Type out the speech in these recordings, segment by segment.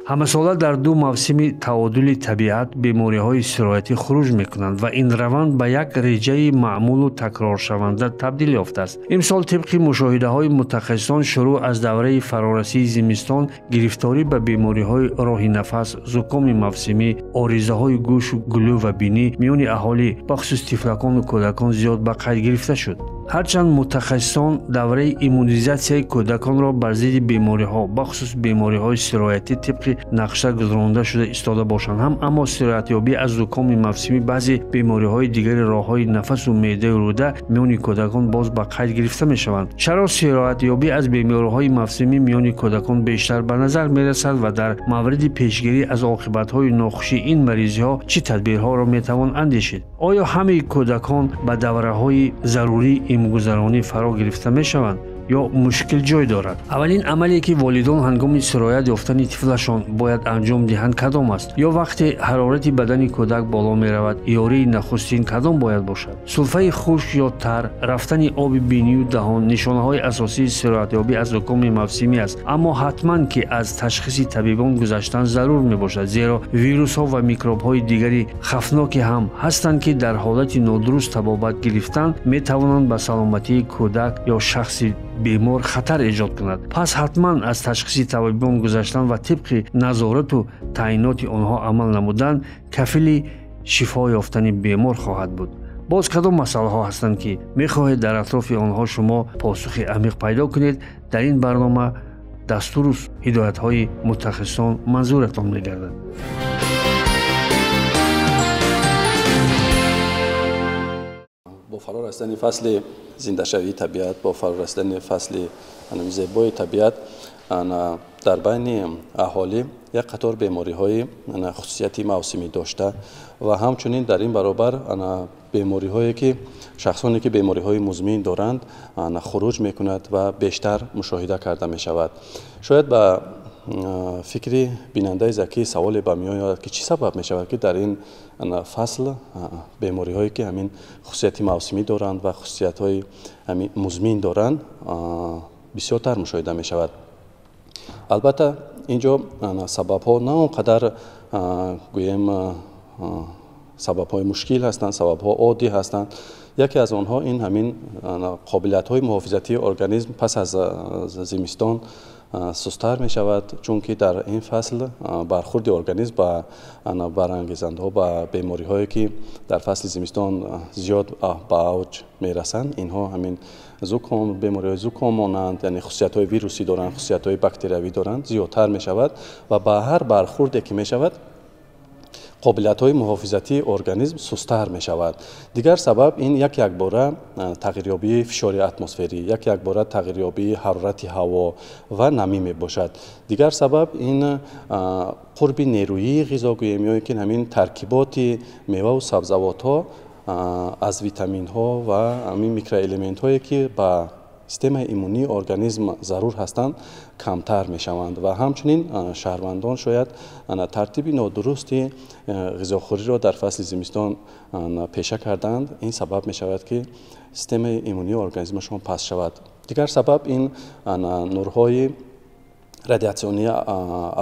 Ҳамасола дар ду мавсими таодули табиат бемориҳои сироятӣ хуруҷ мекунанд ва ин раванд ба як реҷаи маъмулу такроршаванда табдил ёфтааст. Имсол тибқи мушоҳидаҳои мутахассисон шурӯъ аз давраи фарорасии зимистон гирифторӣ ба бемориҳои роҳи нафас, зукоми мавсимӣ, оризаҳои гӯшу гулӯ ва бинӣ миёни аҳолӣ, бахусус тифлакону кӯдакон зиёд ба қайд гирифта шуд. Ҳарчанд мутахассисон давраи иммунизатсияи кӯдаконро бар зидди бемориҳо, бахусус бемориҳои сироятӣ тибқи нақша гузаронда шуда истода бошанд ҳам, аммо сироятёбӣ аз зукоми мавсимӣ, баъзе бемориҳои дигари роҳҳои нафасу меъдаю рӯда миёни кӯдакон боз ба қайд гирифта мешаванд. Чаро сироятёбӣ аз бемориҳои мавсимӣ миёни кӯдакон бештар ба назар мерасад ва дар мавриди пешгирӣ аз оқибатҳои нохуши ин маризиҳо чӣ тадбирҳоро метавон андешид? Оё ҳамаи кӯдакон ба давраҳои зарурии имгузаронӣ фаро гирифта мешаванд ё мушкил ҷой дорад? Аввалин амале ки волидон ҳангоми сироят ёфтани тифлашон бояд анҷом диҳанд кадом аст? Ё вақте ҳарорати бадани кӯдак боло меравад, ёрии нахустин кадом бояд бошад? Сулфаи хушк ё тар, рафтани оби бинию даҳон нишонаҳои асосии сироятёбӣ аз зукоми мавсимӣ аст, аммо ҳатман ки аз ташхиси табибон гузаштан зарур мебошад, зеро вирусҳо ва микробҳои дигари хафноке ҳам ҳастанд, ки дар ҳолати нодуруст табобат гирифтан метавонанд ба саломатии кӯдак ё шахси бемор хатар эҷод кунад. Пас ҳатман аз ташхиси табибон гузаштан ва тибқи назорату таъиноти онҳо амал намудан кафили шифо ёфтани бемор хоҳад буд. Боз кадом масъалаҳо ҳастанд, ки мехоҳед дар атрофи онҳо шумо посухи амиқ пайдо кунед? Дар ин барнома дастуру ҳидоятҳои мутахассисон манзуратон мегардад. Бо фаро расидани фасли зиндашавии табиат, бо фаро расидани фасли зебои табиат дар байни аҳолӣ як қатор бемориҳои хусусияти мавсимӣ дошта ва ҳамчунин дар ин баробар бемориҳое ки шахсоне ки бемориҳои музмин доранд хуруҷ мекунад ва бештар мушоҳида карда мешавад. Шояд ба фикри бинандаи закӣ саволе ба миён ояд, ки чӣ сабаб мешавад, ки дар ин фасл бемориҳое ки ҳамин хусусияти мавсимӣ доранд ва хусусиятҳои ҳамин музмин доранд бисёртар мушоҳида мешавад. Албатта ин ҷо сабабҳо на он қадар гӯем сабабҳои мушкил ҳастанд, сабабҳо оддӣ ҳастанд. Яке аз онҳо ин ҳамин қобилиятҳои муҳофизатии организм пас аз зимистон сустар мешавад, чунки дар ин фасл бархурди организм ба барангезандаҳо, ба бемориҳое ки дар фасли зимистон зиёд ба авҷ мерасанд, инҳо ҳамин зуком, бемориҳои зуком монанд, яъне хусусиятҳои вирусӣ доранд, хусусиятҳои бактериявӣ доранд, зиёдтар мешавад ва ба ҳар бархурде ки мешавад қобилиятҳои муҳофизатии организм сустар мешавад. Дигар сабаб ин як якбора тағйирёбии фишори атмосферӣ, як якбора тағйирёбии ҳарорати ҳаво ва намӣ мебошад. Дигар сабаб ин қурби нерӯии ғизо гӯем ё ин ки ҳамин таркиботи меваву сабзавотҳо аз витаминҳо ва ҳамин микроэлементҳое ки ба системаи иммунии организм зарур ҳастанд камтар мешаванд ва ҳамчунин шаҳрвандон шояд тартиби нодурусти ғизохӯриро дар фасли зимистон пеша карданд. Ин сабаб мешавад, ки системаи иммунии организмашон паст шавад. Дигар сабаб ин нурҳои радиатсионии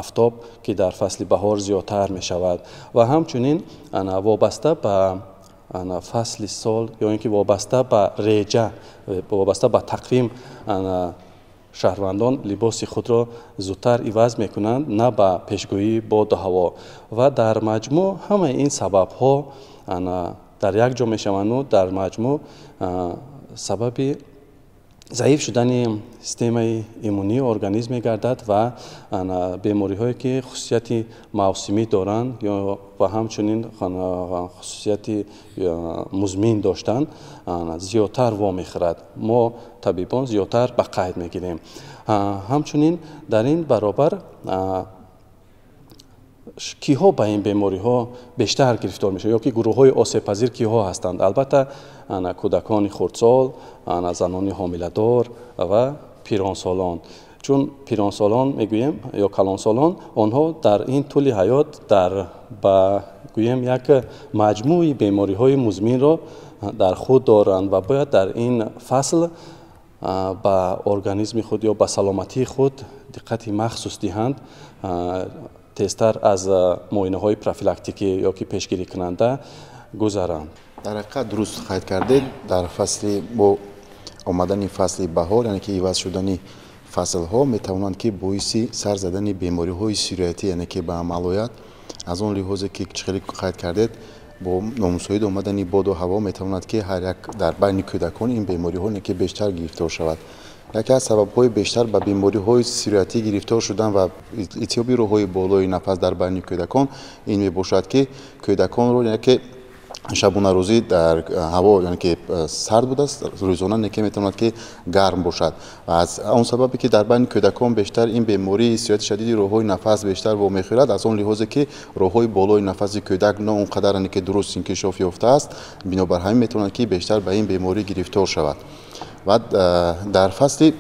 афтоб, ки дар фасли баҳор зиёдтар мешавад ва ҳамчунин вобаста ба фасли сол ё ин ки вобаста ба реҷа, вобаста ба тақвим шаҳрвандон либоси худро зудтар иваз мекунанд, на ба пешгӯии боду ҳаво. Ва дар маҷмӯъ ҳамаи ин сабабҳо дар як ҷо мешаванду дар маҷмӯъ сабаби заиф шудани системаи иммунии организм мегардад ва бемориҳое ки хусусияти мавсимӣ доранд ё ва ҳамчунин хусусияти музмин доштанд зиёдтар вомехӯрад. Мо табибон зиёдтар ба қайд мегирем. Ҳамчунин дар ин баробар киҳо ба ин бемориҳо бештар гирифтор мешаванд ё ки гурӯҳҳои осебпазир киҳо ҳастанд? Албатта кӯдакони хурдсол, занони ҳомиладор ва пиронсолон. Чун пиронсолон мегӯем ё калонсолон, онҳо дар ин тӯли ҳаёт дар ба гӯем як маҷмӯи бемориҳои музминро дар худ доранд ва бояд дар ин фасл ба организми худ ё ба саломатии худ диққати махсус диҳанд. Тезтар аз муоинаҳои профилактикӣ ё ки пешгирикунанда гузаранд. Дар ҳақиқат дуруст қайд кардед, дар фасли бо омадани фасли баҳор, яъне ки иваз шудани фаслҳо метавонанд ки боиси сар задани бемориҳои сироятӣ, яъне ки ба амал ояд. Аз он лиҳозе ки хеле қайд кардед, бо номусоид омадани боду ҳаво метавонад ки ҳар як дар байни кӯдакон ин бемориҳо ки бештар гирифтор шавад. Яке аз сабабҳои бештар ба бемориҳои сироятӣ гирифтор шудан ва илтиҳоби роҳҳои болои нафас дар байни кӯдакон ин мебошад, ки кӯдаконро яъне ки шабонарӯзӣ дар ҳаво яъне ки сард будааст, рӯзона неке метавонад ки гарм бошад. Ва аз он сабабе ки дар байни кӯдакон бештар ин бемории сирояти шадиди роҳҳои нафас бештар вомехӯрад, аз он лиҳозе ки роҳҳои болои нафаси кӯдак на он қадар яъне ки дуруст инкишоф ёфтааст, бинобар ҳамин метавонад ки бештар ба ин беморӣ гирифтор шавад. Ва дар фасли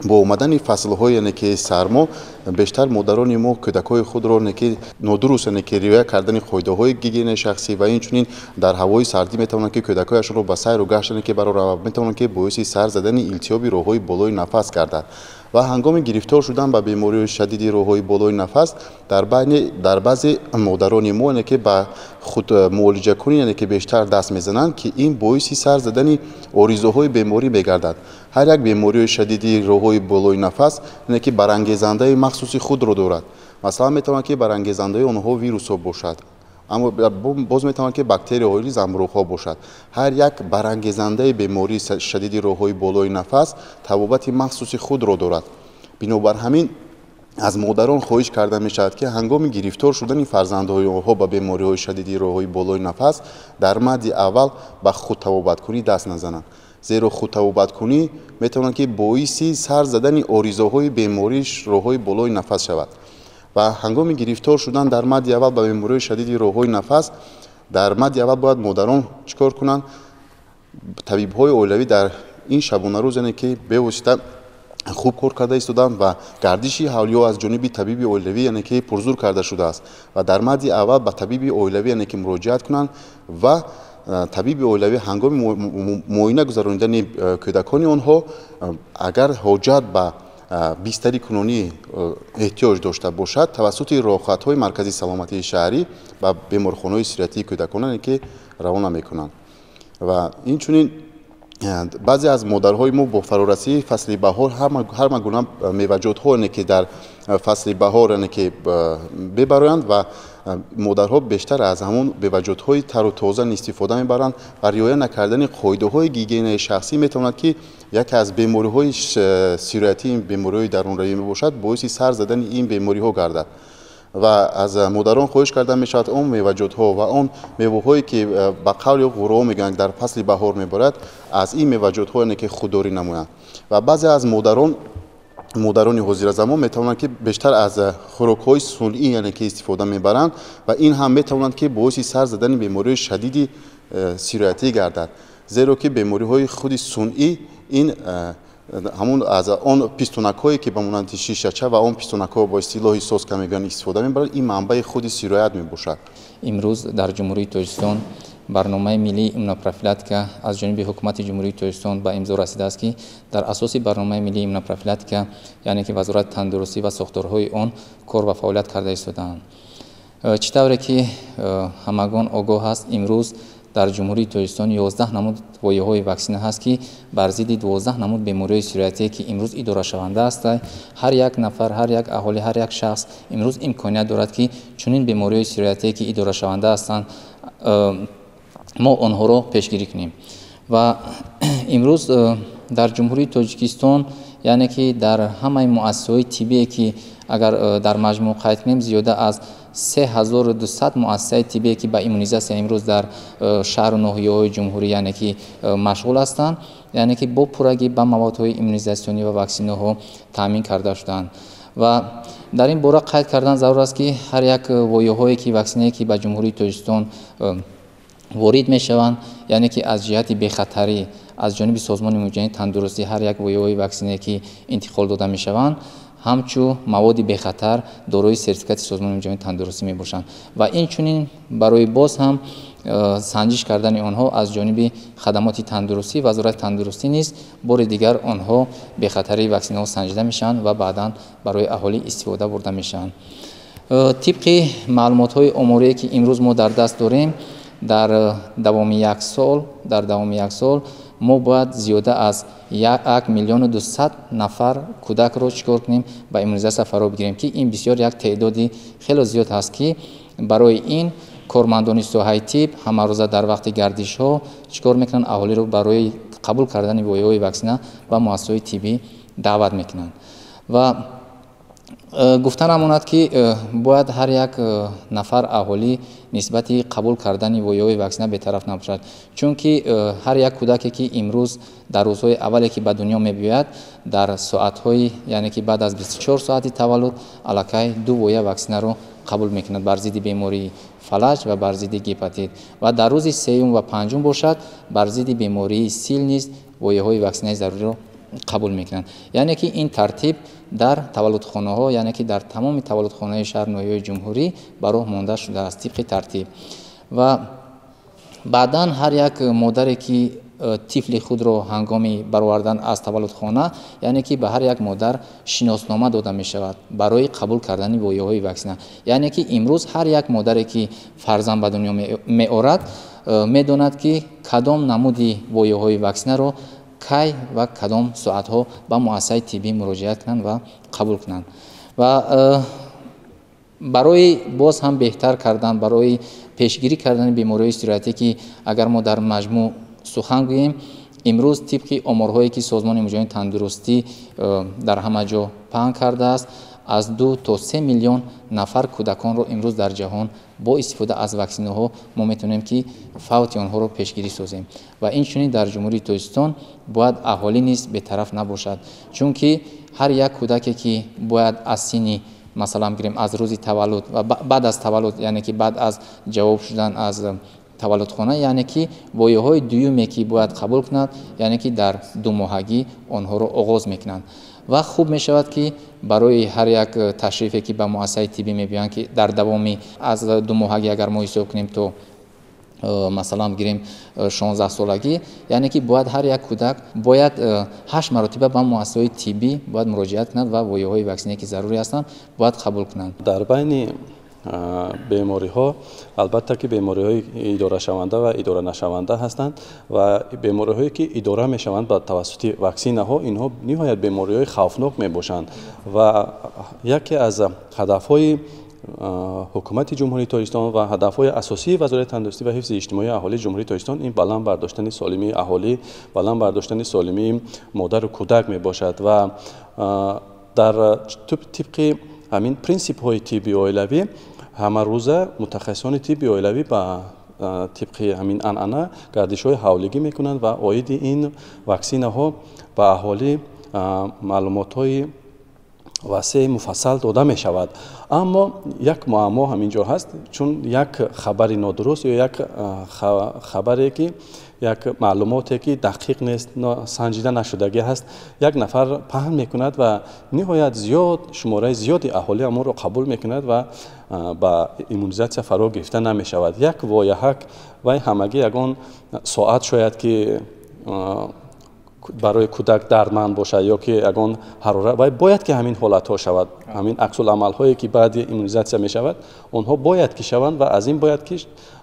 бо омадани фаслҳои яъне ки сармо бештар модарони мо кӯдакҳои худро яъне ки нодуруст яъне ки риоя кардани қоидаҳои гигиенаи шахсӣ ва инчунин дар ҳавои сардӣ метавонанд ки кӯдакҳояшонро ба сайру гашт яъне ки бароранд, метавонанд ки боиси сар задани илтиҳоби роҳҳои болои нафас гардад. Ва ҳангоми гирифтор шудан ба бемориҳои шадиди роҳҳои болои нафас дар баъзе модарони мо яъне ки ба худ муолиҷакунӣ яъне ки бештар даст мезананд, ки ин боиси сар задани оризоҳои беморӣ мегардад. Ҳар як бемориҳои шадиди роҳҳои болои нафас яъне ки барангезандаи махсуси худро дорад. Масалан, метавонад ки барангезандаи онҳо вирусҳо бошад, аммо боз метавонад ки бактерияҳои замбуруғҳо бошад. Ҳар як барангезандаи бемории шадиди роҳҳои болои нафас табобати махсуси худро дорад. Бинобар ҳамин аз модарон хоҳиш карда мешавад, ки ҳангоми гирифтор шудани фарзандҳои онҳо ба бемориҳои шадиди роҳҳои болои нафас дар мадди аввал ба худтабобаткунӣ даст назананд, зеро худтабобаткунӣ метавонад ки боиси сар задани оризоҳои бемории роҳҳои болои нафас шавад. Ва ҳангоми гирифтор шудан дар мадди аввал ба бемориҳои шадиди роҳҳои нафас дар мадди аввал бояд модарон чӣ кор кунанд? Табибҳои оилавӣ дар ин шабонарӯз яъне ки бевосита хуб кор карда истоданд ва гардиши ҳавлиҳо аз ҷониби табиби оилавӣ яъне ки пурзур карда шудааст ва дар мадди аввал ба табиби оилавӣ яъне ки муроҷиат кунанд ва табиби оилавӣ ҳангоми муоина гузаронидани кӯдакони онҳо агар ҳоҷат ба бистари кунунӣ эҳтиёҷ дошта бошад, тавассути роҳхатҳои маркази саломатии шаҳрӣ ба беморхонаҳои сироятии кӯдакон ки равона мекунанд. Ва инчунин баъзе аз модарҳои мо бо фарорасии фасли баҳор ҳама гуна меваҷотҳо ки дар фасли баҳор ки бебароянд ва модарҳо бештар аз ҳамон меваҷотҳои тару тоза истифода мебаранд ва риоя накардани қоидаҳои гигиенаи шахсӣ метавонад ки яке аз бемориҳои сироятии бемориҳои дарунравӣ мебошад, боиси сар задани ин бемориҳо гардад. Ва аз модарон хоҳиш карда мешавад он меваҷотҳо ва он меваҳое ки ба қавли ғуроҳо мегӯянд дар фасли баҳор меборад, аз ин меваҷотҳо ки худдорӣ намоянд. Ва баъзе аз модарони ҳозиразамон метавонанд ки бештар аз хӯрокҳои сунъӣ яъне ки истифода мебаранд ва ин ҳам метавонанд ки боиси сар задани бемориҳои шадиди сироятӣ гардад, зеро ки бемориҳои худи сунъӣ ин ҳамон аз он пистонакҳое ки ба монанди шишача ва он пистонакҳо бо истилоҳи соска мегӯянд истифода мебаранд, ин манбаи худи сироят мебошад. Имрӯз дар Ҷумҳурии Тоҷикистон барномаи миллии иммунопрофилактика аз ҷониби ҳукумати Ҷумҳурии Тоҷикистон ба имзо расидааст, ки дар асоси барномаи миллии иммунопрофилактика, яъне ки Вазорати тандурустӣ ва сохторҳои он кор ва фаъолият карда истодаанд. Чӣ тавре ки ҳамагон огоҳ ҳаст, имрӯз дар Ҷумҳурии Тоҷикистон 11 намуд вояҳои ваксина ҳаст, ки бар зидди 12 намуд бемориҳои сироятие ки имрӯз идорашаванда аст, ҳар як нафар, ҳар як аҳолӣ, ҳар як шахс имрӯз имконият дорад, ки чунин бемориҳои сироятие ки идорашаванда ҳастанд, мо онҳоро пешгирӣ кунем. Ва имрӯз дар Ҷумҳурии Тоҷикистон, яъне ки дар ҳамаи муассисаҳои тиббие ки агар дар маҷмӯъ қайд кунем, зиёда аз 3200 муассисаи тиббие ки ба иммунизатсия имрӯз дар шаҳру ноҳияҳои ҷумҳурӣ яъне ки машғул ҳастанд, яъне ки бо пуррагӣ ба маводҳои иммунизатсионӣ ва ваксинаҳо таъмин карда шуданд. Ва дар ин бора қайд кардан зарур аст, ки ҳар як вояҳое ки ваксинае ки ба Ҷумҳурии Тоҷикистон ворид мешаванд, яъне ки аз ҷиҳати бехатарӣ аз ҷониби Созмони Умумиҷаҳонии тандурустӣ ҳар як вояҳои ваксинае ки интиқол дода мешаванд, ҳамчу маводи бехатар дорои сертификати Созмони Умумиҷаҳонии тандурустӣ мебошанд. Ва инчунин барои боз ҳам санҷиш кардани онҳо аз ҷониби хадамоти тандурустӣ, Вазорати тандурустӣ низ бори дигар онҳо бехатарии ваксинаҳо санҷида мешаванд ва баъдан барои аҳолӣ истифода бурда мешаванд. Тибқи маълумотҳои оморие, ки имрӯз мо дар даст дорем, дар давоми як сол мо бояд зиёда аз 1 200 000 нафар кӯдакро чӣ кор кунем, ба иммунизатсия фаро бигирем, ки ин бисёр як теъдоди хеле зиёд ҳаст, ки барои ин кормандони соҳаи тиб ҳамарӯза дар вақти гардишҳо чӣ кор мекунанд, аҳолиро барои қабул кардани вояҳои ваксина ба муассисаҳои тиббӣ даъват мекунанд. Ва гуфта намонад, ки бояд ҳар як нафар аҳолӣ нисбати қабул кардани вояҳои ваксина бетараф набошад, чунки ҳар як кӯдаке, ки имрӯз дар рӯзҳои аввале, ки ба дунё мебиёяд, дар соатҳои, яъне ки баъд аз 24 соати таваллуд, аллакай 2 воя ваксинаро қабул мекунад бар зидди бемории фалаҷ ва бар зидди гепатит, ва дар рӯзи 3 ва 5 бошад, бар зидди бемории сил низ вояҳои ваксинаи заруриро қабул мекунанд. Яъне ки ин тартиб дар таваллудхонаҳо, яъне ки дар тамоми таваллудхонаи шаҳр ноҳияҳои ҷумҳурӣ ба роҳ монда шудааст тибқи тартиб. Ва баъдан ҳар як модаре, ки тифли худро ҳангоми баровардан аз таваллудхона, яъне ки ба ҳар як модар шиноснома дода мешавад барои қабул кардани вояҳои ваксина. Яъне ки имрӯз ҳар як модаре, ки фарзанд ба дунё меорад, медонад, ки кадом намуди вояҳои ваксинаро кай ва кадом соатҳо ба муассисаи тиббӣ муроҷиат кунанд ва қабул кунанд. Ва барои боз ҳам беҳтар кардан, барои пешгирӣ кардани бемориҳои сироятӣ, ки агар мо дар маҷмӯъ сухан гӯем, имрӯз тибқи оморҳое, ки Созмони Ҷаҳонии Тандурустӣ дар ҳама ҷо паҳн кардааст, аз 2 то 3 миллион нафар кӯдаконро имрӯз дар ҷаҳон бо истифода аз ваксинаҳо мо метавонем, ки фавти онҳоро пешгирӣ созем. Ва инчунин дар Ҷумҳурии Тоҷикистон бояд аҳолӣ низ бетараф набошад, чунки ҳар як кӯдаке, ки бояд аз синни, масалан гирем, аз рӯзи таваллуд ва баъд аз таваллуд, яъне ки баъд аз ҷавоб шудан аз таваллудхона, яъне ки вояҳои дуюме, ки бояд қабул кунад, яъне ки дар 2 моҳагӣ онҳоро оғоз мекунанд. Ва хуб мешавад, ки барои ҳар як ташрифе, ки ба муассисаи тиббӣ мебиёянд, ки дар давоми аз 2 моҳагӣ агар мо ҳисоб кунем то масалан гирем 16 солагӣ, яъне ки бояд ҳар як кӯдак бояд 8 маротиба ба муассисаҳои тиббӣ бояд муроҷиат кунад ва вояҳои ваксинае, ки зарурӣ ҳастанд, бояд қабул кунанд. Дар байни бемориҳо албатта ки бемориҳои идорашаванда ва идоранашаванда ҳастанд ва бемориҳое, ки идора мешаванд ба тавассути ваксинаҳо, инҳо ниҳоят бемориҳои хавфнок мебошанд. Ва яке аз ҳадафҳои ҳукумати Ҷумҳурии Тоҷикистон ва ҳадафҳои асосии Вазорати тандурустӣ ва ҳифзи иҷтимоии аҳолии Ҷумҳурии Тоҷикистон ин баланд бардоштани солимии аҳолӣ, баланд бардоштани солимии модару кӯдак мебошад. Ва дар тибқи ҳамин принсипҳои тибби оилавӣ ҳамарӯза мутахассисони тибби оилавӣ ба тибқи ҳамин анъана гардишҳои ҳавлигӣ мекунанд ва оиди ин ваксинаҳо ба аҳолӣ маълумотҳои васеи муфассал дода мешавад. Аммо як муаммо ҳамин ҷо ҳаст, чун як хабари нодуруст ё як хабаре, ки як маълумоте, ки дақиқ нест, санҷида нашудагӣ ҳаст, як нафар паҳн мекунад ва ниҳоят зиёд шумораи зиёди аҳолӣ ҳамонро қабул мекунад ва ба иммунизатсия фаро гирифта намешавад. Як вояҳак вай ҳамагӣ ягон соат шояд, ки барои кӯдак дардманд бошад ё ки ягон ҳарорат, вай бояд ки ҳамин ҳолатҳо шавад, ҳамин аксуламалҳое, ки баъди иммунизатсия мешавад, онҳо бояд ки шаванд ва аз ин бояд ки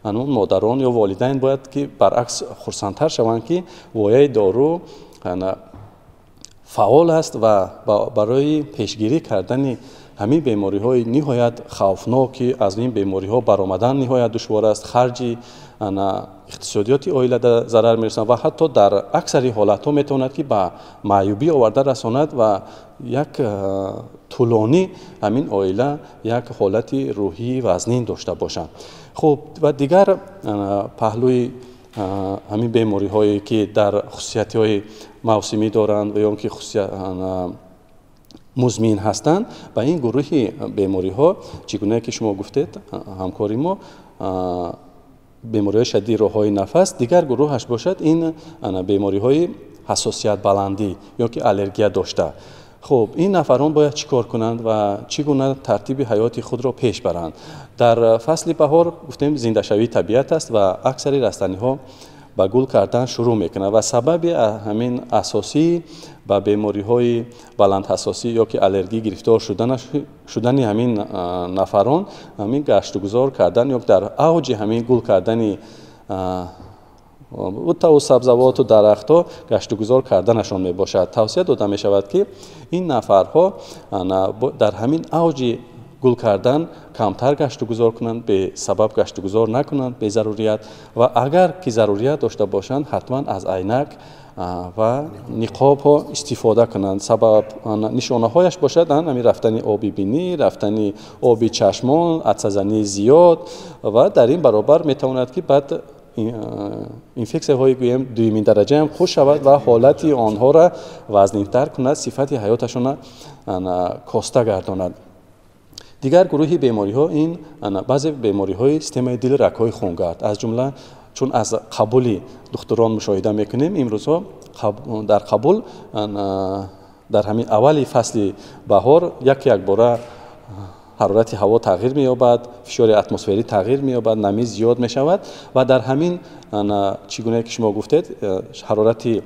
модарон ё волидайн бояд ки баръакс хурсандтар шаванд, ки вояи дору фаъол аст ва барои пешгирӣ кардани ҳамин бемориҳои ниҳоят хавфнок, ки аз ин бемориҳо баромадан ниҳоят душвор аст, харҷи иқтисодиёти оилада зарар мерасонад ва ҳатто дар аксари ҳолатҳо метавонад, ки ба маъюбӣ оварда расонад ва як тӯлонӣ ҳамин оила як ҳолати рӯҳии вазнин дошта бошанд. Хуб, ва дигар паҳлӯи ҳамин бемориҳое, ки дар хусусиятҳои мавсимӣ доранд ва ё ки музмин ҳастанд, ба ин гурӯҳи бемориҳо, чӣ гунае ки шумо гуфтед, ҳамкори мо, бемориҳои шадиди роҳҳои нафас, дигар гурӯҳаш бошад ин бемориҳои ҳассосиятбаландӣ ё ки аллергия дошта. Хуб, ин нафарон бояд чӣ кор кунанд ва чӣ гуна тартиби ҳаёти худро пеш баранд? Дар фасли баҳор гуфтем зиндашавии табиат аст ва аксари растаниҳо Ба гул кардан шурӯъ мекунад ва сабаби ҳамин асосӣ ба бемориҳои баландҳассосӣ ё ки аллергӣ гирифтор шудани ҳамин нафарон ҳамин гаштугузор кардан ё дар авҷи ҳамин гул кардани бутаву сабзавоту дарахтҳо гаштугузор карданашон мебошад. Тавсия дода мешавад, ки ин нафарҳо дар ҳамин авҷи гул кардан камтар гаштугузор кунанд, бесабаб гаштугузор накунанд безарурият, ва агар ки зарурият дошта бошанд, ҳатман аз айнак ва ниқобҳо истифода кунанд. Сабаб нишонаҳояш бошад ҳамин рафтани оби бинӣ, рафтани оби чашмон, атсазании зиёд, ва дар ин баробар метавонад, ки баъд инфексияҳои, гӯем, дуюмин дараҷаам хуш шавад ва ҳолати онҳоро вазнинтар кунад, сифати ҳаёташонро коста гардонад. Дигар гурӯҳи бемориҳо ин баъзе бемориҳои системаи дили рагҳои хунгард, аз ҷумла чун аз қабули духтурон мушоҳида мекунем, имрӯзҳо дар қабул дар ҳамин аввали фасли баҳор як якбора ҳарорати ҳаво тағйир меёбад, фишори атмосферӣ тағйир меёбад, намӣ зиёд мешавад ва дар ҳамин, чӣ гунае ки шумо гуфтед, ҳарорати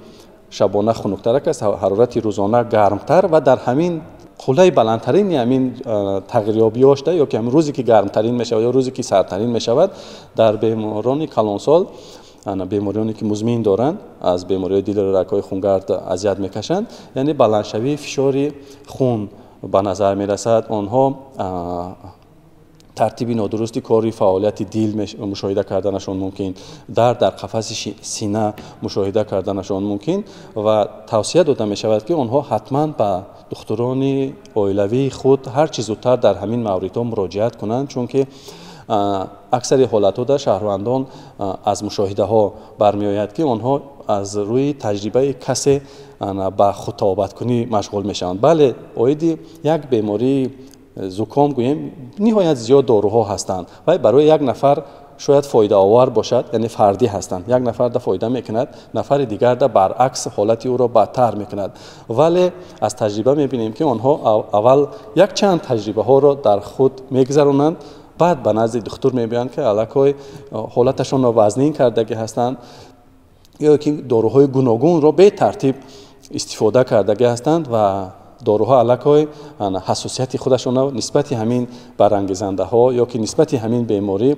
шабона хунуктарак аст, ҳарорати рӯзона гармтар, ва дар ҳамин қуллаи баландтарини ҳамин тағйирёбиёшда ё ки ҳамин рӯзе ки гармтарин мешавад ё рӯзе ки сардтарин мешавад, дар беморони калонсол, бемориёне ки музмин доранд, аз бемориҳои дилу рагҳои хунгард азият мекашанд, яъне баландшавии фишори хун ба назар мерасад. Онҳо тартиби нодурусти кори фаъолияти дил мушоҳида карданашон мумкин, дард дар қафаси сина мушоҳида карданашон мумкин, ва тавсия дода мешавад, ки онҳо ҳатман ба духтурони оилавии худ ҳар чӣ зудтар дар ҳамин мавридҳо муроҷиат кунанд, чунки аксари ҳолатҳо дар шаҳрвандон аз мушоҳидаҳо бармеояд, ки онҳо аз рӯи таҷрибаи касе ба худтобаткунӣ машғул мешаванд. Бале, оиди як бемории зуком, гӯем, ниҳоят зиёд доруҳо ҳастанд ва барои як нафар шояд фоидаовар бошад, яъне фардӣ ҳастанд, як нафарда фоида мекунад, нафари дигарда баръакс ҳолати ӯро бадтар мекунад. Вале аз таҷриба мебинем, ки онҳо аввал якчанд таҷрибаҳоро дар худ мегузаронанд, баъд ба назди духтур мебиёянд, ки аллакай ҳолаташонро вазнин кардагӣ ҳастанд ё ки доруҳои гуногунро бетартиб истифода кардагӣ ҳастанд ва доруҳо аллакай ҳассосияти худашонро нисбати ҳамин барангезандаҳо ё ки нисбати ҳамин беморӣ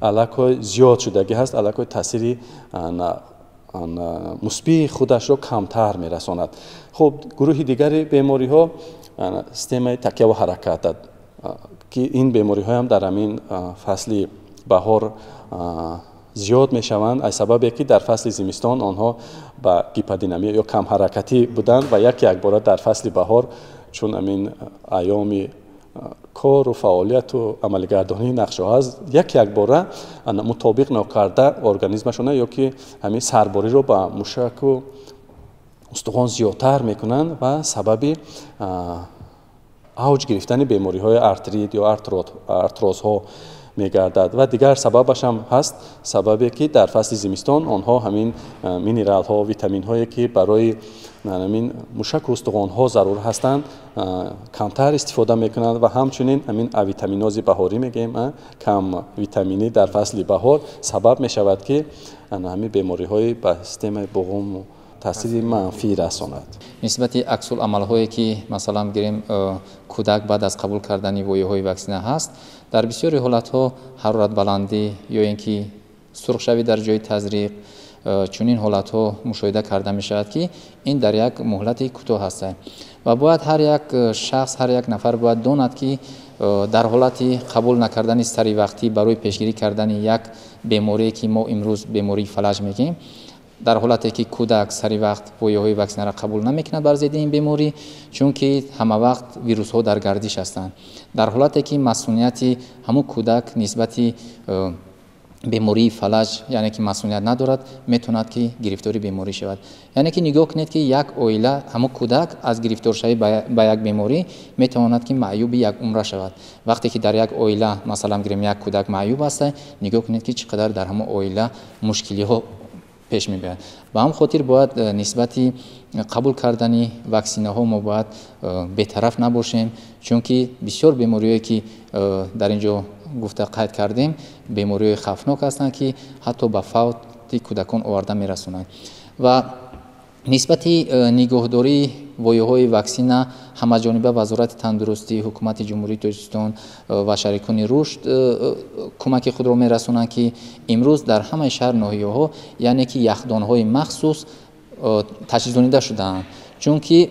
аллакай зиёд шудагӣ ҳаст, аллакай таъсири мусбии худашро камтар мерасонад. Хуб, гурӯҳи дигари бемориҳо системаи такяву ҳаракат, ки ин бемориҳоям дар ҳамин фасли баҳор зиёд мешаванд, аз сабабе ки дар фасли зимистон онҳо ба гиподинамия ё камҳаракатӣ буданд ва як якбора дар фасли баҳор, чун ҳамин айёми кору фаъолияту амалигардонии нақшаҳо аст, як якбора мутобиқ нокарда организмашона ё ки ҳамин сарбориро ба мушаку устухон зиёдтар мекунанд ва сабаби авҷ гирифтани бемориҳои артрит ё артрозҳо мегардад. Ва дигар сабабаш ҳам ҳаст, сабабе ки дар фасли зимистон онҳо ҳамин минералҳо, витаминҳое ки барои ҳамин мушаку устухонҳо зарур ҳастанд, камтар истифода мекунанд, ва ҳамчунин ҳамин авитаминози баҳорӣ мегӯем, кам витаминӣ дар фасли баҳор сабаб мешавад, ки ҳамин бемориҳои ба системаи буғум таъсири манфӣ расонад. Нисбати аксуламалҳое ки, масалан гирем, кӯдак баъд аз қабул кардани вояҳои ваксина ҳаст, дар бисёри ҳолатҳо ҳароратбаландӣ ё ин ки сурхшавӣ дар ҷои тазриқ, чунин ҳолатҳо мушоҳида карда мешавад, ки ин дар як муҳлати кӯтоҳ ҳаст. Ва бояд ҳар як шахс, ҳар як нафар бояд донад, ки дар ҳолати қабул накардани саривақтӣ барои пешгирӣ кардани як беморие, ки мо имрӯз бемории фалаҷ мегӯем, дар ҳолате ки кӯдак сари вақт вояҳои ваксинаро қабул намекунад бар зидди ин беморӣ, чунки ҳама вақт вирусҳо дар гардиш ҳастанд, дар ҳолате ки масунияти ҳамун кӯдак нисбати бемории фалаҷ, яъне ки масуният надорад, метавонад ки гирифтори беморӣ шавад. Яъне ки нигоҳ кунед, ки як оила, ҳамун кӯдак аз гирифторшавӣ ба як беморӣ метавонад ки маъюби як умра шавад. Вақте ки дар як оила, масалан гирем, як кӯдак маъюб аст, нигоҳ кунед, ки чӣ қадар дар ҳамун оила мушкилиҳо пеш мебиёяд. Ба ҳам хотир бояд нисбати қабул кардани ваксинаҳо мо бояд бетараф набошем, чунки бисёр бемориҳое ки дар ин ҷо гуфта қайд кардем, бемориҳои хавфнок ҳастанд, ки ҳатто ба фавт фавти кӯдакон оварда мерасонад. Ва нисбати нигоҳдории вояҳои ваксина ҳамаҷониба Вазорати тандурустӣ, Ҳукумати Ҷумҳурии Тоҷикистон ва шарикони рушд кӯмаки худро мерасонанд, ки имрӯз дар ҳамаи шаҳр ноҳияҳо, яъне ки яхдонҳои махсус таҷҳизонида шудаанд, чунки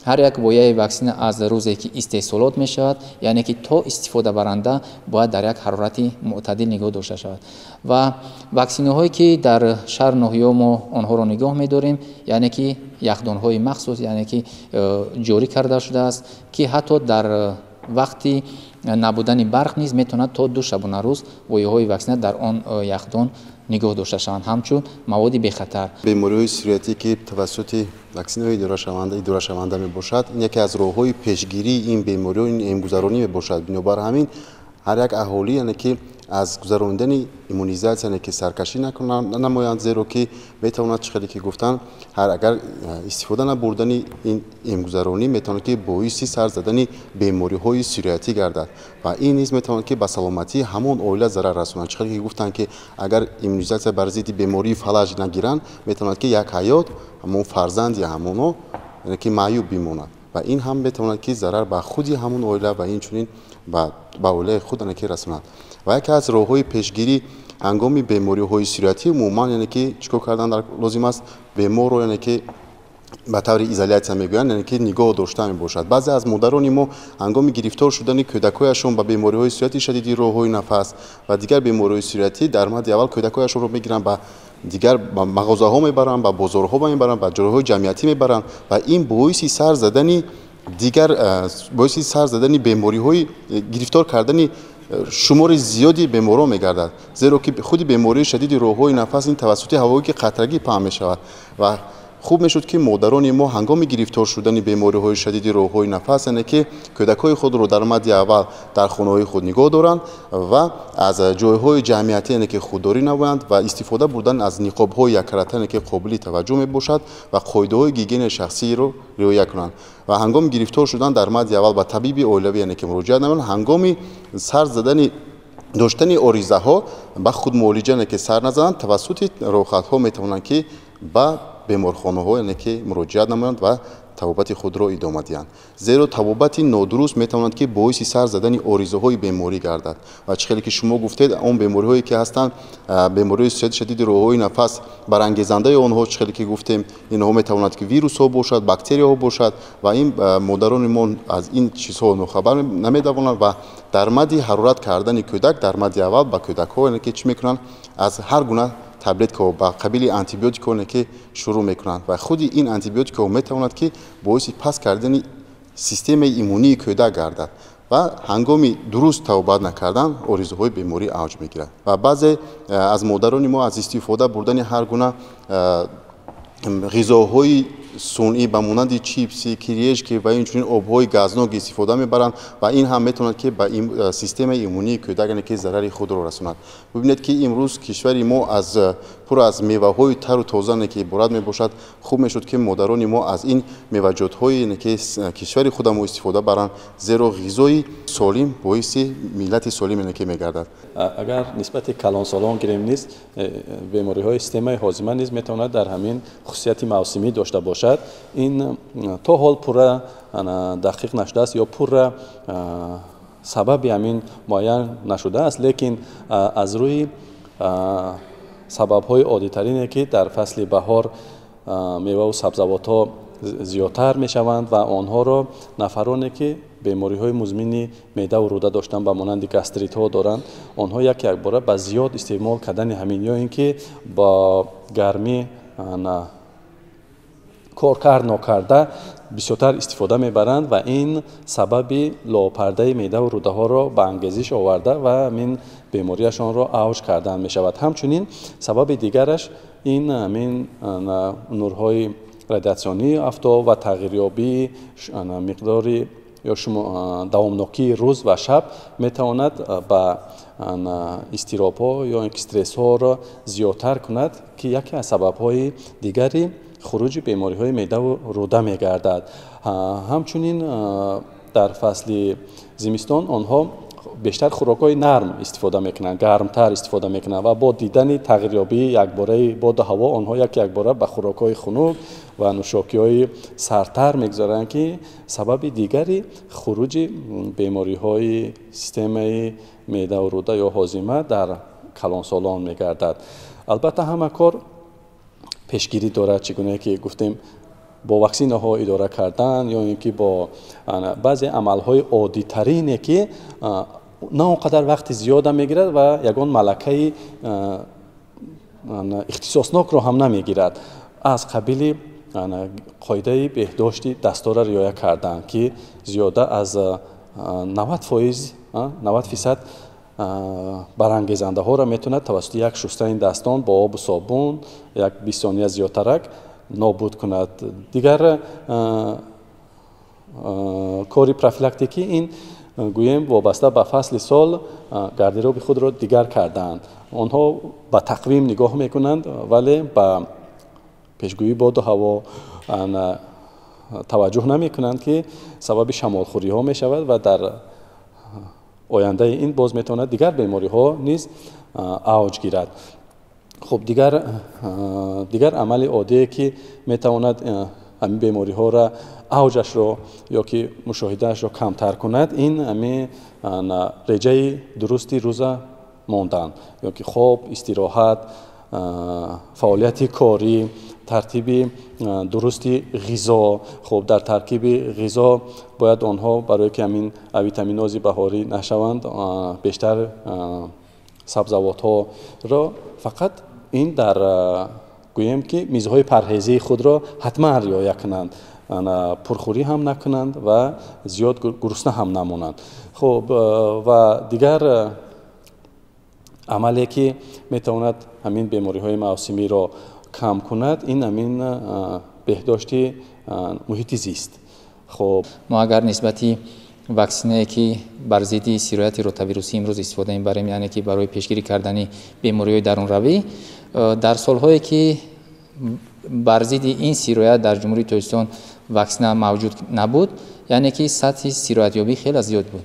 ҳар як вояи ваксина аз рӯзе ки истеҳсолот мешавад, яъне ки то истифодабаранда бояд дар як ҳарорати мӯътадил нигоҳ дошта шавад. Ва ваксинаҳое ки дар шаҳр ноҳияҳо мо онҳоро нигоҳ медорем, яъне ки яхдонҳои махсус, яъне ки ҷорӣ карда шудааст, ки ҳатто дар вақти набудани барқ низ метавонад то 2 шабонарӯз вояҳои ваксина дар он яхдон нигоҳ дошта шаванд, ҳамчун маводи бехатар. Бемориҳои сироятӣ, ки тавассути ваксинаҳои идорашаванда мебошад, ин яке аз роҳҳои пешгирии ин бемориҳо, ин эмгузаронӣ мебошад. Бинобар ҳамин ҳар як аҳолӣ, яъне ки аз гузаронидани иммунизатсия, яъне ки саркашӣ намоянд, зеро ки метавонад, чӣ хеле ки гуфтанд, ҳар агар истифода набурдани ин эмгузаронӣ метавонад ки боиси сар задани бемориҳои сироятӣ гардад ва ин низ метавонад ки ба саломатии ҳамон оила зарар расонад. Чӣ хеле ки гуфтанд, ки агар иммунизатсия бар зидди бемории фалаҷ нагиранд, метавонад ки як ҳаёт ҳамон фарзанди ҳамоно, яъне ки маъюб бимонад ва ин ҳам метавонад ки зарар ба худи ҳамон оила ва инчунин ба оилаи худ, яъне ки расонад. Ва яке аз роҳҳои пешгирӣ ҳангоми бемориҳои сироятӣ умуман, яъне ки чӣ кор кардан лозим аст? Беморро, яъне ки ба таври изолятсия мегӯянд, яъне ки нигоҳ дошта мебошад. Баъзе аз модарони мо ҳангоми гирифтор шудани кӯдакҳояшон ба бемориҳои сирояти шадиди роҳҳои нафас ва дигар бемориҳои сироятӣ дар мадди аввал кӯдакҳояшонро мегиранд, ба дигар мағозаҳо мебаранд, ба бозорҳо мебаранд, ба ҷойҳои ҷамъиятӣ мебаранд ва ин боиси сар задани дигар, боиси сар задани бемориҳои гирифтор кардани шумори зиёди беморон мегардад, зеро ки худи бемории шадиди роҳҳои нафас ин тавассути ҳавое ки қатрагӣ паҳн мешавад. Ва хуб мешуд ки модарони мо ҳангоми гирифтор шудани бемориҳои шадиди роҳҳои нафас, яъне ки кӯдакҳои худро дар мадди аввал дар хонаҳои худ нигоҳ доранд ва аз ҷойҳои ҷамъиятӣ, яъне ки худдорӣ намоянд ва истифода бурдан аз ниқобҳои яккарата, яъне ки қобили таваҷҷӯҳ мебошад ва қоидаҳои гигиенаи шахсиро риоя кунанд. Ва ҳангоми гирифтор шудан дар мадди аввал ба табиби оилавӣ, яъне ки муроҷиат намоянд. Ҳангоми сар задани доштани оризаҳо ба худмуолиҷа, яъне ки сар назананд, тавассути роҳхатҳо метавонанд ки ба беморхонаҳо, яъне ки муроҷиат намоянд ва табобати худро идома диҳанд, зеро табобати нодуруст метавонад ки боиси сар задани оризаҳои беморӣ гардад. Ва чӣ хеле ки шумо гуфтед, он бемориҳое ки ҳастанд, бемориҳои сирояти шадиди роҳҳои нафас, барангезандаи онҳо, чӣ хеле ки гуфтем, инҳо метавонад ки вирусҳо бошад, бактерияҳо бошад ва ин модарони мо аз ин чизҳо нохабар наметавонанд ва дар мадди ҳарорат кардани кӯдак дар мадди аввал ба кӯдакҳо, яъне ки чӣ мекунанд, аз ҳар гуна таблеткаҳо ба қабили антибиотикҳо ки шурӯъ мекунанд ва худи ин антибиотикҳо метавонад ки боиси паст кардани системаи иммунии кӯдак гардад ва ҳангоми дуруст табобат накардан оризаҳои беморӣ авҷ мегирад. Ва баъзе аз модарони мо аз истифода бурдани ҳар гуна ғизоҳои сунъӣ ба монанди чипси, кирешки ва инчунин обҳои газнок истифода мебаранд ва ин ҳам метавонад ки ба системаи иммунии кӯдак, яъне ки зарари худро расонад. Бибинед ки имрӯз кишвари мо аз пур аз меваҳои тару тоза, ки иборат мебошад. Хуб мешуд ки модарони мо аз ин меваҷотҳои, ки кишвари худамо истифода баранд, зеро ғизои солим боиси миллати солим, ки мегардад. Агар нисбати калонсолон гирем низ, бемориҳои системаи ҳозима низ метавонад дар ҳамин хусусияти мавсимӣ дошта бошад. Ин то ҳол пурра дақиқ нашудааст ё пурра сабаби ҳамин муайян нашудааст, лекин аз рӯи сабабҳои оддитарине ки дар фасли баҳор меваву сабзавотҳо зиёдтар мешаванд ва онҳоро нафароне ки бемориҳои музмини меъдаву рӯда доштанд, ба монанди гастритҳо доранд, онҳо як якбора ба зиёд истеъмол кардани ҳамин ё ин ки бо гармӣ коркард нокарда бисёртар истифода мебаранд ва ин сабаби лопардаи меъдаву рӯдаҳоро ба ангезиш оварда ва ҳамин бемориашонро авҷ кардан мешавад. Ҳамчунин сабаби дигараш ин ҳамин нурҳои радиатсионии афтоб ва тағйирёбии миқдори ё давомнокии рӯз ва шаб метавонад ба изтиробҳо ё ин ки стрессҳоро зиёдтар кунад, ки яке аз сабабҳои дигари хуруҷи бемориҳои меъдаву рӯда мегардад. Ҳамчунин дар фасли зимистон онҳо Бештар хӯрокҳои нарм истифода мекунанд, гармтар истифода мекунанд ва бо дидани тағйирёбии якбораи боду ҳаво онҳо як якбора ба хӯрокҳои хунук ва нӯшокиҳои сардтар мегузаранд, ки сабаби дигари хуруҷи бемориҳои системаи меъдаву рӯда ё ҳозима дар калонсолон мегардад. Албатта, ҳама кор пешгирӣ дорад, чӣ гуна ки гуфтем, бо ваксинаҳо идора кардан ё ин ки бо баъзе амалҳои оддитарине, ки на он қадар вақти зиёда мегирад ва ягон малакаи ихтисоснокро ҳам намегирад, аз қабили қоидаи беҳдошти дастора риоя кардан, ки зиёда аз 90%, 90% барангезандаҳоро метавонад тавассути як шустани дастон бо обу собун як 20 сония зиёдтарак нобуд кунад. Дигар кори профилактикӣ ин, гӯем, вобаста ба фасли сол гардероби худро дигар кардаанд. Онҳо ба тақвим нигоҳ мекунанд, вале ба пешгӯии боду ҳаво таваҷҷӯҳ намекунанд, ки сабаби шамолхӯриҳо мешавад ва дар ояндаи ин боз метавонад дигар бемориҳо низ авҷ гирад. Хуб, дигар амали оддие, ки метавонад ҳамин бемориҳоро авҷашро ё ки мушоҳидаашро камтар кунад, ин ҳамин реҷаи дурусти рӯза мондан ё ки хоб, истироҳат, фаъолияти корӣ, тартиби дурусти ғизо. Хуб, дар таркиби ғизо бояд онҳо, барое ки ҳамин авитаминози баҳорӣ нашаванд, бештар сабзавотҳоро, фақат ин дар, гӯем ки, мизҳои парҳезии худро ҳатман риоя кунанд, пурхӯрӣ ҳам накунанд ва зиёд гурусна ҳам намонанд. Хуб, ва дигар амале, ки метавонад ҳамин бемориҳои мавсимиро кам кунад, ин ҳамин беҳдошти муҳити зист. Хуб, мо агар нисбати ваксинае, ки бар зидди сирояти ротавирусӣ имрӯз истифода мебарем, яъне ки барои пешгирӣ кардани бемориҳои дарунравӣ, дар солҳое ки бар зидди ин сироят дар Ҷумҳурии Тоҷикистон ваксина мавҷуд набуд, яъне ки сатҳи сироятёбӣ хеле зиёд буд.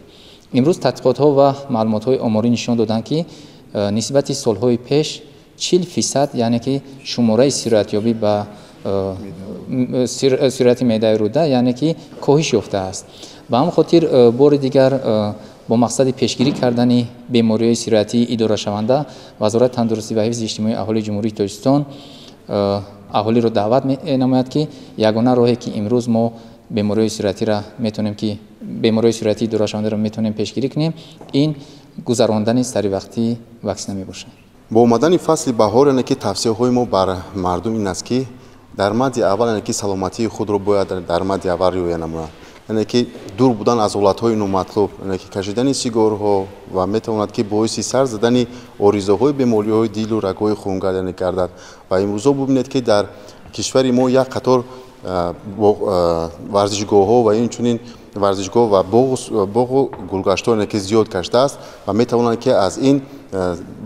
Имрӯз тадқиқотҳо ва маълумотҳои оморӣ нишон доданд, ки нисбати солҳои пеш 40%, яъне ки шумораи сироятёбӣ ба сирояти меъдаи рӯда, яъне ки коҳиш ёфтааст. Ба ҳамин хотир бори дигар бо мақсади пешгирӣ кардани бемориҳои сироятии идорашаванда Вазорати тандурустӣ ва ҳифзи иҷтимоии аҳолии Ҷумҳурии Тоҷикистон аҳолиро даъват менамояд, ки ягона роҳе, ки имрӯз мо бемориҳои сироятиро метавонем, ки бемориҳои сироятии идорашавандаро метавонем пешгирӣ кунем, ин гузарондани саривақтии ваксина мебошад. Бо омадани фасли баҳор, яъне ки тавсияҳои мо бар мардум ин аст, ки дар мадди аввал, яъне ки саломатии худро бояд дар мадди аввал риоя намояд, яъне ки дур будан аз ҳолатҳои номатлуб, яъне ки кашидани сигорҳо ва метавонад, ки боиси сар задани оризаҳои бемориҳои дилу рагҳои хунгард, яъне гардад. Ва имрӯзҳо бубинед, ки дар кишвари мо як қатор варзишгоҳҳо ва инчунин варзишгоҳ ва боғу гулгаштҳо, яъне ки зиёд гаштааст ва метавонанд, ки аз ин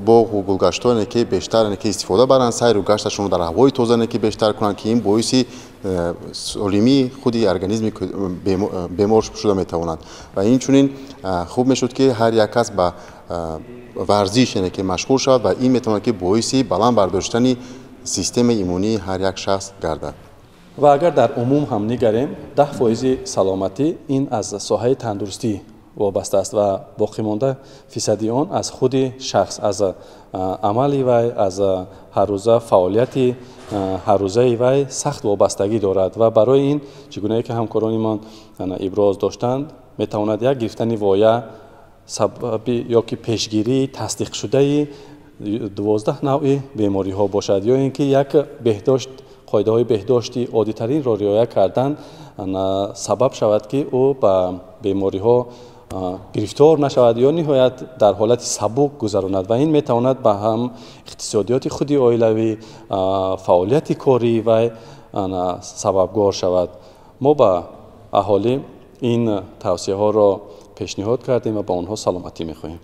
боғу гулгаштҳо, яъне ки бештар, яъне ки истифода баранд, сайру гашташонро дар ҳавои тоза, яъне ки бештар кунанд, ки ин боиси солимии худи организми бемор шуда метавонад. Ва инчунин хуб мешуд, ки ҳар як кас ба варзиш, яъне ки машғул шавад ва ин метавонад, ки боиси баланд бардоштани системаи иммунии ҳар як шахс гардад. Ва агар дар умум ҳам нигарем, 10% саломатӣ ин аз соҳаи тандурустӣ вобаста аст ва боқимонда фисади он аз худи шахс, аз амали вай, аз ҳаррӯза фаъолияти ҳаррӯзаи вай сахт вобастагӣ дорад. Ва барои ин, чӣ гунае ки ҳамкорони ман иброз доштанд, метавонад як гирифтани воя сабаби ё ки пешгирии тасдиқшудаи 12 навъи бемориҳо бошад, ё ин ки як беҳдошт, қоидаҳои беҳдошти оддитаринро риоя кардан сабаб шавад, ки ӯ ба бемориҳо гирифтор нашавад ё ниҳоят дар ҳолати сабук гузаронад. Ва ин метавонад ба ҳам иқтисодиёти худи оилавӣ, фаъолияти кории вай сабабгор шавад. Мо ба аҳолӣ ин тавсияҳоро пешниҳод кардем ва ба онҳо саломатӣ мехоҳем.